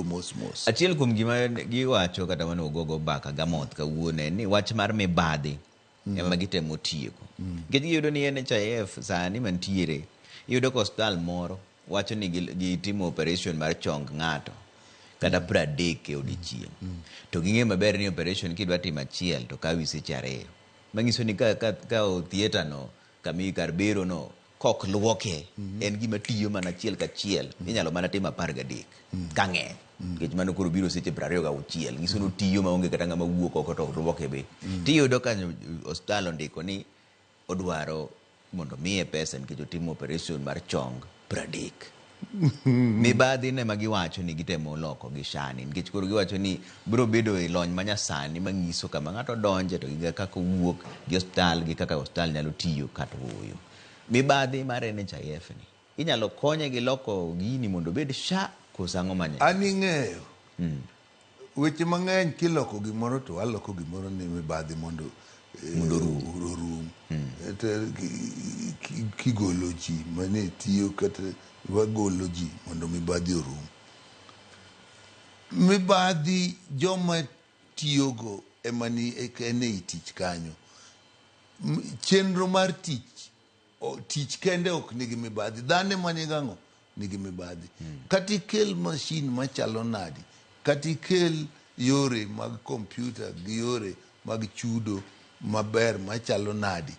Mos mos. Achiel kuom gima giwacho kata mane ogogo mbaka gamoth kawuono en ni wach mar mibadhi ema gitemo tieko. Nikech giyudo ni NHIF sani mantiere, iyudo ka osiptal moro wacho ni gitimo operation mar chong ng'ato kata 30 e odiechieng'. To ging'eyo maber ni operation kidwa timo achiel to kawi seche 2. Manyiso ni ka theatre no kami kar bero no kok luoke en gima tiyo mana achiel kachiel inyalo mana timo 13 ka ng'eny nikech mano koro biro seche 26 nyiso ni otiyo maonge kata ng'ama wuok oko to luoke be. Tiyudo ka osiptal ondiko ni odwaro mondo miye pesa nikech otimo operation mar chong 30. Mibadhi ne ma giwacho ni gitemo loko gi shani nikech koro giwacho ni biro bedo e lony manyasani manyiso kama ng'ato donje to gi kaka owuok gi osiptal gi kaka osiptal nyalo tiyo kata ooyo. Mibadhi mar NHIF ni inyalo konye gi loko gini mondo obed SHA koso ang'o manye? An ing'eyo weche mang'eny kiloko gimoro to waloko gimoro ni mibadhi mondo orum. Kigolo ji mane tiyo kata wagolo ji mondo mibadhi orum. Mibadhi joma tiyogo ema ni en ei tich kanyo. Chenro mar tich, tich kende ok nigi mibadhi. Dhano ema nigi ang'o? Nigi mibadhi. Kata ikel mashin machalo nadi, kata ikel yore mag kompyuta gi yore mag chudo maber machalo nadi,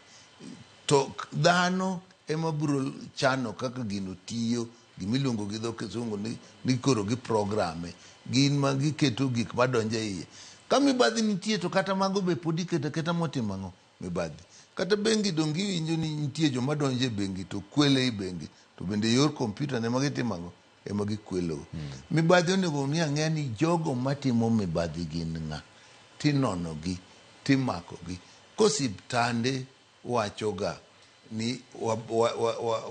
to dhano ema biro chano kaka gino tiyo, gimiluongo gi dho kisungu ni koro gi programe, gin ma giketo gik madonjo e iye. Ka mibadhi nitie to kata mago be pod iketo aketa motimo ang'o? Mibadhi. Kata bengi donge iwinjo ni nitie joma donjo e bengi to kwele e bengi, to bende yor kompyuta ne ma gitimo ang'o? Ema gikwelo. Mibadhi onego ni ang'e ni jogo matimo mibadhi gin ng'a, tinonogi, timakogi. Kosiptande wachoga ni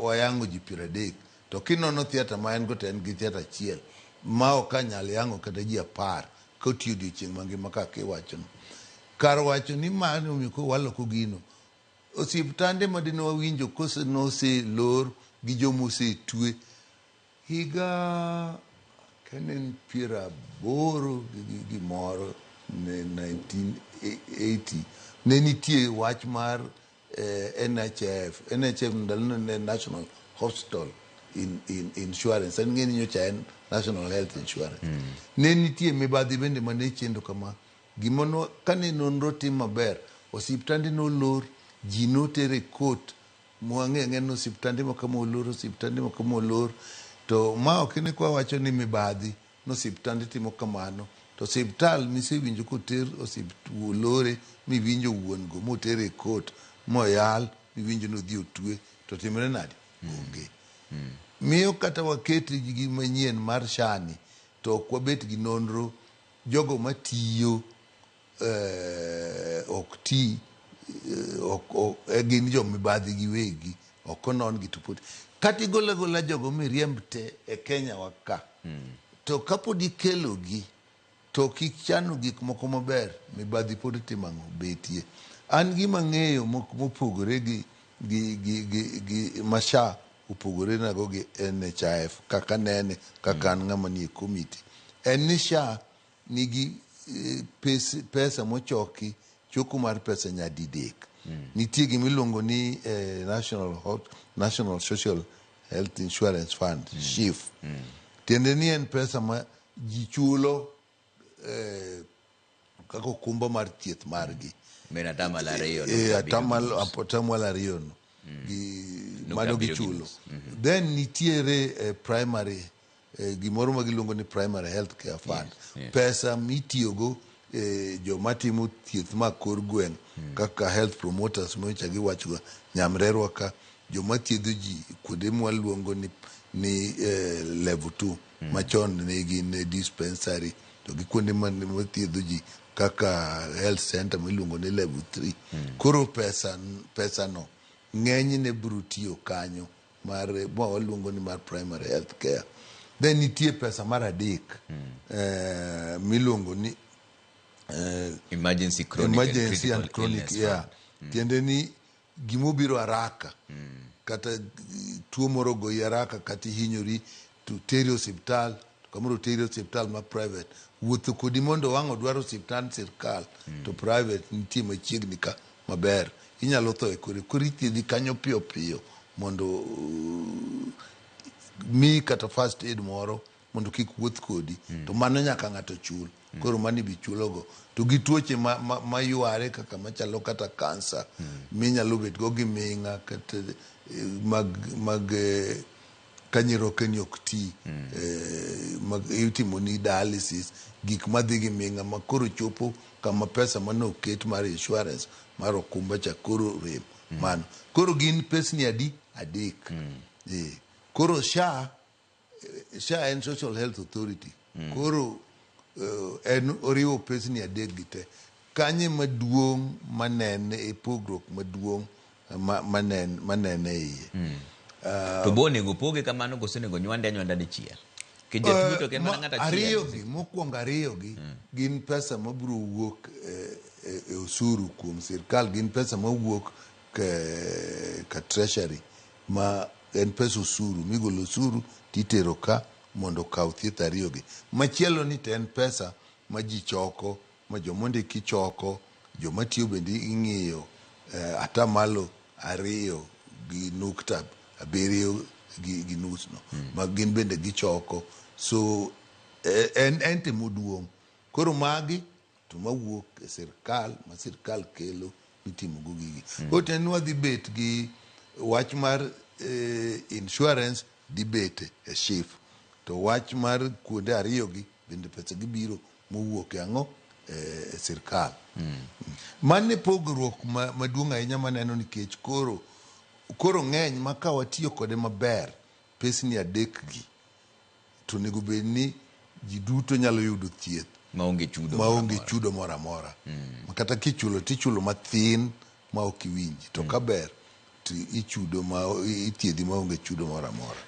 wayango ji 30, to kinono theatre ma en go to en gi theatre achiel ma ok anyal yango kata ji 10 kotiyo odiochieng' mangima kaka iwachono. Kar wacho ni mano omiyo koro waloko gino. Osiptande ma dine wawinjo kose noselor gi joma osetwe higa kane 80 gi gimoro ne 1980 ne nitie wach mar NHIF. NHIF ndalono ne National Hospital Insurance. An ng'e ni nyocha en National Health Insurance. Ne nitie mibadhi bende mane chendo kama. Gimono kane nonro tim maber, osiptande nolor, ji noter e court, mwang'e ang'e ni osiptande ma kama olor, osiptande ma kama olor. To ma ok ni kwa wacho ni mibadhi nosiptande timo kamano, to osiptal misewinjo koter olore miwinjo wuon go moter e court moyal miwinjo ni odhi otwe to timre nade? Onge. Miyo kata waket gi manyien mar SHA ni to ok wabet gi nonro jogo matiyo ok ti gin jo mibadhi giwegi ok onon gi to pod kata igolo agola jogo miriemb te e Kenya wa ka to kapod ikelo gi to ok ichano gik moko maber mibadhi pod timo ang'o betie. An gima ang'eyo mopogore gi ma SHA opogore nago gi NHIF kaka nene kaka an ng'ama nie komiti en ni SHA nigi pesa mochoki choko mar pesa nyadidek. Nitie gima iluongo ni National Social Health Insurance Fund, SHIF. Tiende ni en pesa ma ji chulo kaka okumba mar thieth margi. Men 2% 2% no. Gi mano gichulo. Then nitiere primary gimoro ma giluongo ni primary health care fund. Pesa mitiyogo joma timo thieth ma kor gweng' kaka health promoters mocha giwachoga nyamrerwa ka joma thiedho ji kuonde mwaluongo ni level 2 machon ne gin dispensary to gi kuonde mathiedho ji kaka health center miluongo ni level 3. Koro pesa no ng'enyne biro tiyo kanyo mar ma waluongo ni mar primary health care. Then nitie pesa mar adek miluongo ni emergency chronic emergency and chronic yeah. Tiende ni gimobiro haraka kata tuo moro ogoyi haraka kata ihinyori to teri osiptal. Kamoro oteri e osiptal ma private. Wuotho kodi mondo wang' odwar osiptand sirkal to private nitie machiegni ka maber. Inyalo tho e kore. Koro ithiedhi kanyo piyo piyo mondo miyi kata first aid moro mondo kik wuoth kodi. To mano nyaka ng'ato chul. Koro mano ibi chulogo. To gi tuoche ma yware kaka machalo kata kansa minyalo bet go gi ming'a kata mag ka nyirokeni ok ti mag itimoni dialysis, gik madhi gi ming'a ma koro chopo kama pesa mane oket mar insurance mar okumba cha koro rem. Mano koro gin pesni adi? Adek. Koro SHA, SHA en Social Health Authority. Koro en oriwo pesni adek gi te. Kanye maduong' manene e pogruok maduong' manene iye? To bo onego poge kamano koso onego nywande anywanda dichiel? Nikech jatuo to ok en mana ng'ato achiel. Ariyo gi, mokwongo ariyo gi gin pesa mabiro wuok e osuru kuom sirkal, gin pesa mawuok ka treasury, ma en pesa osuru migolo osuru titero ka mondo okaw thieth ariyo gi. Machielo ni to en pesa ma ji choko, ma jomondiki choko, joma tiyo bende ing'iyo 2.75 gi nus no ma gin bende gichoko. So en timo duong'. Koro magi to mawuok e sirkal ma sirkal kelo mitimo go gigi. Koro tiende ni wadhi bet gi wach mar insurance dhi bet e SHIF, to wach mar kuonde ariyo gi bende pesa gi biro mowuok e ang'o? E sirkal. Mano e pogruok maduong' ahinya maneno, nikech koro ng'eny ma ka watiyo kode maber, pesni adek gi to onego bed ni ji duto nyalo yudo thieth maonge chudo maonge chudo moro amora. Kata kichulo tichulo mathin ma ok iwinji, to kaber to ichudo ma ithiedhi maonge chudo moro amora.